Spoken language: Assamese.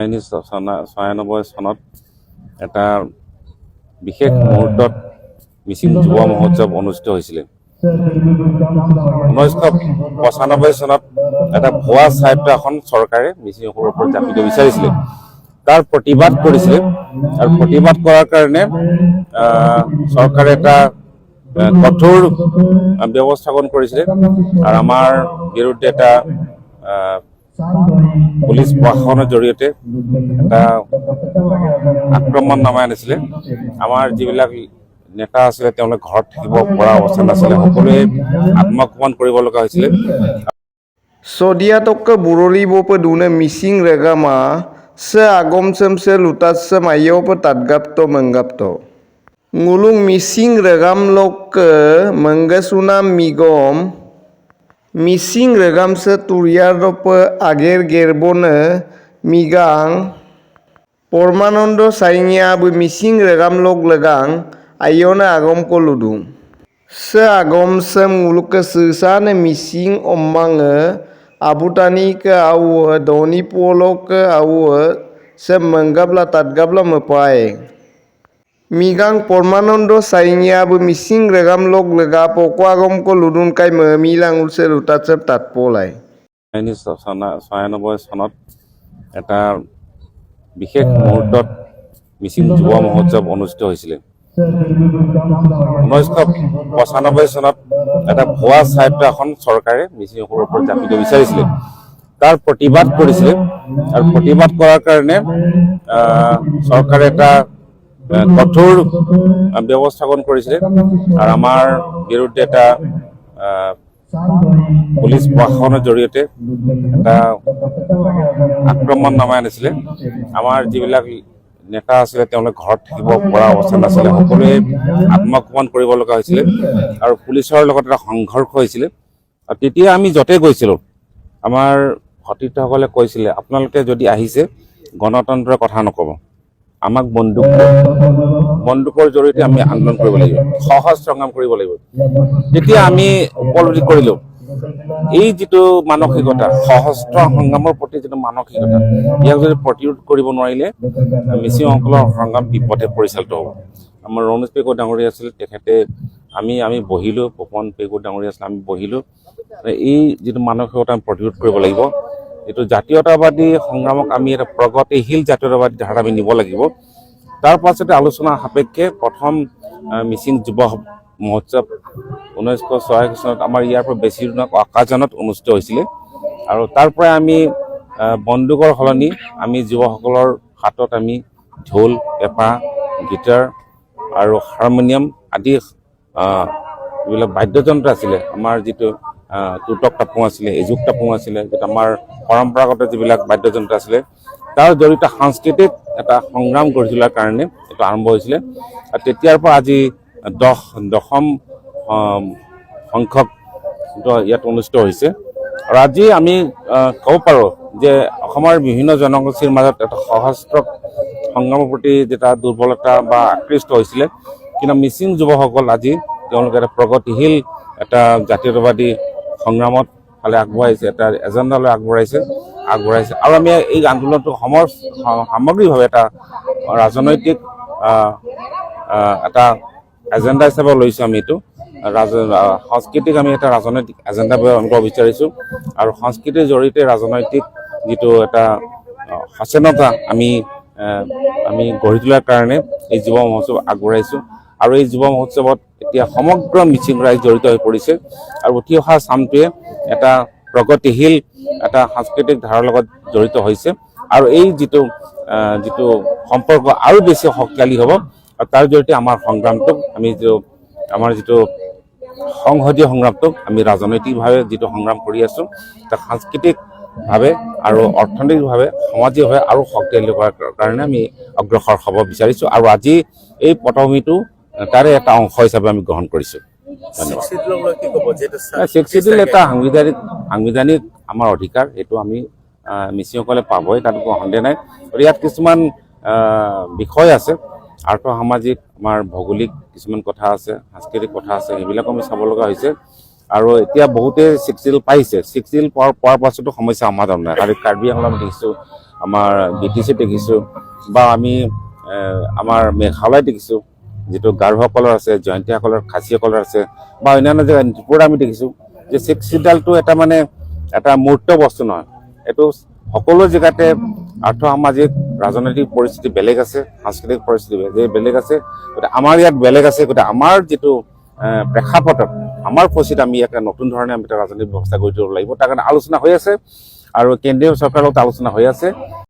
1996 চনত এটা বিশেষ মুহূৰ্তত মিচিং যুৱ মহোৎসৱ অনুষ্ঠিত হৈছিলে। 1995 চনত এটা ভুৱা স্বায়ত্ত শাসন চৰকাৰে মিচিংসকলৰ ওপৰত জাপি দিব বিচাৰিছিলে। তাৰ প্ৰতিবাদ কৰিছিলে আৰু প্ৰতিবাদ কৰাৰ কাৰণে চৰকাৰে এটা কঠোৰ ব্যৱস্থা গ্ৰহণ কৰিছিলে আৰু আমাৰ বিৰুদ্ধে এটা পুলিচ প্ৰশাসনৰ জৰিয়তে এটা আক্ৰমণ নমাই আনিছিলে। আমাৰ যিবিলাক নেতা আছিলে, তেওঁলোক ঘৰত থাকিব পৰা অৱস্থা নাছিলে। সকলোৱে আত্মগোপন কৰিব লগা হৈছিলে। Sodia tok ke buroli bo pe dune Mising regama se agom sem se lutat sem ayo pe tatgap to menggap to. Ngulung Mising regam lok ke menggesuna migom Mising regam se turiar ro pe ager gerbone migang Parmananda Saikia bu Mising regam lok legang ayone agom ko ludung. Se agom sem nguluk ke sesane Mising omang abutani ke au doni polo ke au se menggabla tatgabla mepai. Migang Parmananda Saikia bu Mising regam lok lega poko agom ko ludun kai me milang ulse lutat sep tat polai. 1996 চনত এটা বিশেষ মুহূৰ্তত মিচিং যুৱ মহোৎসৱ অনুষ্ঠিত হৈছিলে। 1995 চনত এটা ভুৱা স্বায়ত্ত শাসন চৰকাৰে মিচিংসকলৰ ওপৰত জাপি দিব বিচাৰিছিলে। তাৰ প্ৰতিবাদ কৰিছিলে আৰু প্ৰতিবাদ কৰাৰ কাৰণে চৰকাৰে এটা কঠোৰ ব্যৱস্থা গ্ৰহণ কৰিছিলে আৰু আমাৰ বিৰুদ্ধে এটা পুলিচ প্ৰশাসনৰ জৰিয়তে এটা আক্ৰমণ নমাই আনিছিলে। আমাৰ যিবিলাক নেতা আছিলে, তেওঁলোক ঘৰত থাকিব পৰা অৱস্থা নাছিলে। সকলোৱে আত্মগোপন কৰিব লগা হৈছিলে আৰু পুলিচৰ লগত এটা সংঘৰ্ষ হৈছিলে। আৰু তেতিয়া আমি য'তে গৈছিলোঁ, আমাৰ সতীৰ্থসকলে কৈছিলে, আপোনালোকে যদি আহিছে, গণতন্ত্ৰৰ কথা নক'ব, আমাক বন্দুক দিয়ক। বন্দুকৰ জৰিয়তে আমি আন্দোলন কৰিব লাগিব, সশস্ত্ৰ সংগ্ৰাম কৰিব লাগিব। তেতিয়া আমি উপলব্ধি কৰিলোঁ, এই যিটো মানসিকতা, সশস্ত্ৰ সংগ্ৰামৰ প্ৰতি যিটো মানসিকতা, ইয়াক যদি প্ৰতিৰোধ কৰিব নোৱাৰিলে মিচিংসকলৰ সংগ্ৰাম বিপথে পৰিচালিত হ'ব। আমাৰ ৰণোজ পেগু ডাঙৰীয়া আছিল, তেখেতে আমি আমি বহিলোঁ, পপন পেগু ডাঙৰীয়া আছিল, আমি বহিলোঁ। এই যিটো মানসিকতা আমি প্ৰতিৰোধ কৰিব লাগিব। এইটো জাতীয়তাবাদী সংগ্ৰামক আমি এটা প্ৰগতিশীল জাতীয়তাবাদী ধাৰা আমি নিব লাগিব। তাৰ পাছতে আলোচনা সাপেক্ষে প্ৰথম মিচিং যুৱ মহোৎসৱ 1986 চনত আমাৰ ইয়াৰ পৰা বেছি দিনৰ আকাজানত অনুষ্ঠিত হৈছিলে। আৰু তাৰ পৰাই আমি বন্দুকৰ সলনি আমি যুৱসকলৰ হাতত আমি ঢোল, পেঁপা, গীটাৰ আৰু হাৰমনিয়াম আদি যিবিলাক বাদ্যযন্ত্ৰ আছিলে, আমাৰ যিটো টুটক টাপুং আছিলে, এজুক টাপুং আছিলে, যিটো আমাৰ পৰম্পৰাগত যিবিলাক বাদ্যযন্ত্ৰ আছিলে, তাৰ জৰিয়তে সাংস্কৃতিক এটা সংগ্ৰাম গঢ়ি তোলাৰ কাৰণে এইটো আৰম্ভ হৈছিলে। আৰু তেতিয়াৰ পৰা আজি 10ম সংখ্যক এইটো ইয়াত অনুষ্ঠিত হৈছে। আৰু আজি আমি ক'ব পাৰোঁ যে অসমৰ বিভিন্ন জনগোষ্ঠীৰ মাজত এটা সশস্ত্ৰ সংগ্ৰামৰ প্ৰতি এটা দুৰ্বলতা বা আকৃষ্ট হৈছিলে, কিন্তু মিচিং যুৱকসকল আজি তেওঁলোকে এটা প্ৰগতিশীল এটা জাতীয়তাবাদী সংগ্ৰামত ফালে আগবঢ়াইছে, এটা এজেণ্ডালৈ আগবঢ়াইছে। আৰু আমি এই আন্দোলনটো সামগ্ৰিকভাৱে এটা ৰাজনৈতিক এটা এজেণ্ডা হিচাপে লৈছোঁ। আমি এইটো সাংস্কৃতিক আমি এটা ৰাজনৈতিক এজেণ্ডা আমি ল'ব বিচাৰিছোঁ আৰু সংস্কৃতিৰ জৰিয়তে ৰাজনৈতিক যিটো এটা সচেতনতা আমি গঢ়ি তোলাৰ কাৰণে এই যুৱ মহোৎসৱ আগবঢ়াইছোঁ। আৰু এই যুৱ মহোৎসৱত এতিয়া সমগ্ৰ মিচিং ৰাইজ জড়িত হৈ পৰিছে আৰু উঠি অহা চামটোৱে এটা প্ৰগতিশীল এটা সাংস্কৃতিক ধাৰাৰ লগত জড়িত হৈছে। আৰু এই যিটো সম্পৰ্ক আৰু বেছি শক্তিশালী হ'ব আৰু তাৰ জৰিয়তে আমাৰ সংগ্ৰামটোক আমি যিটো আমাৰ যিটো সংসদীয় সংগ্ৰামটোক আমি ৰাজনৈতিকভাৱে যিটো সংগ্ৰাম কৰি আছোঁ, তাক সাংস্কৃতিকভাৱে আৰু অৰ্থনৈতিকভাৱে, সামাজিকভাৱে আৰু শক্তিশালী কৰাৰ কাৰণে আমি অগ্ৰসৰ হ'ব বিচাৰিছোঁ। আৰু আজি এই পটভূমিটো তাৰে এটা অংশ হিচাপে আমি গ্ৰহণ কৰিছোঁ। ধন্যবাদ। চিডিউলক লৈ কি ক'ব, যিহেতু ছিক্স চিডিউল এটা সাংবিধানিক আমাৰ অধিকাৰ। সেইটো আমি মিচিংসকলে পাবই, তাত কোনো সন্দেহ নাই। আৰু ইয়াত কিছুমান বিষয় আছে, আৰ্থ সামাজিক, আমাৰ ভৌগোলিক কিছুমান কথা আছে, সাংস্কৃতিক কথা আছে, সেইবিলাকো আমি চাব লগা হৈছে। আৰু এতিয়া বহুতে ছিক্স চিডিউল পাইছে। ছিক্স চিডিউল পোৱাৰ পাছতো সমস্যা সমাধান নাই। আৰু কাৰ্বি আংলং আমি দেখিছোঁ, আমাৰ বিটিচিত দেখিছোঁ বা আমি আমাৰ মেঘালয়ত দেখিছোঁ, যিটো গাৰোসকলৰ আছে, জয়ন্তীয়াসকলৰ, খাচীসকলৰ আছে বা অন্যান্য জেগা ত্ৰিপুৰা আমি দেখিছোঁ যে ছিক্স চিডালটো এটা মানে এটা মূৰ্ত বস্তু নহয়। এইটো সকলো জেগাতে আৰ্থ সামাজিক ৰাজনৈতিক পৰিস্থিতি বেলেগ আছে, সাংস্কৃতিক পৰিস্থিতি বেলেগ আছে, গতিকে আমাৰ ইয়াত বেলেগ আছে। গতিকে আমাৰ যিটো প্ৰেক্ষাপটত আমাৰ পৰিস্থিতিত আমি এটা নতুন ধৰণে আমি এটা ৰাজনৈতিক ব্যৱস্থা গঢ়ি তুলিব লাগিব। তাৰ কাৰণে আলোচনা হৈ আছে আৰু কেন্দ্ৰীয় চৰকাৰৰ লগত আলোচনা হৈ আছে।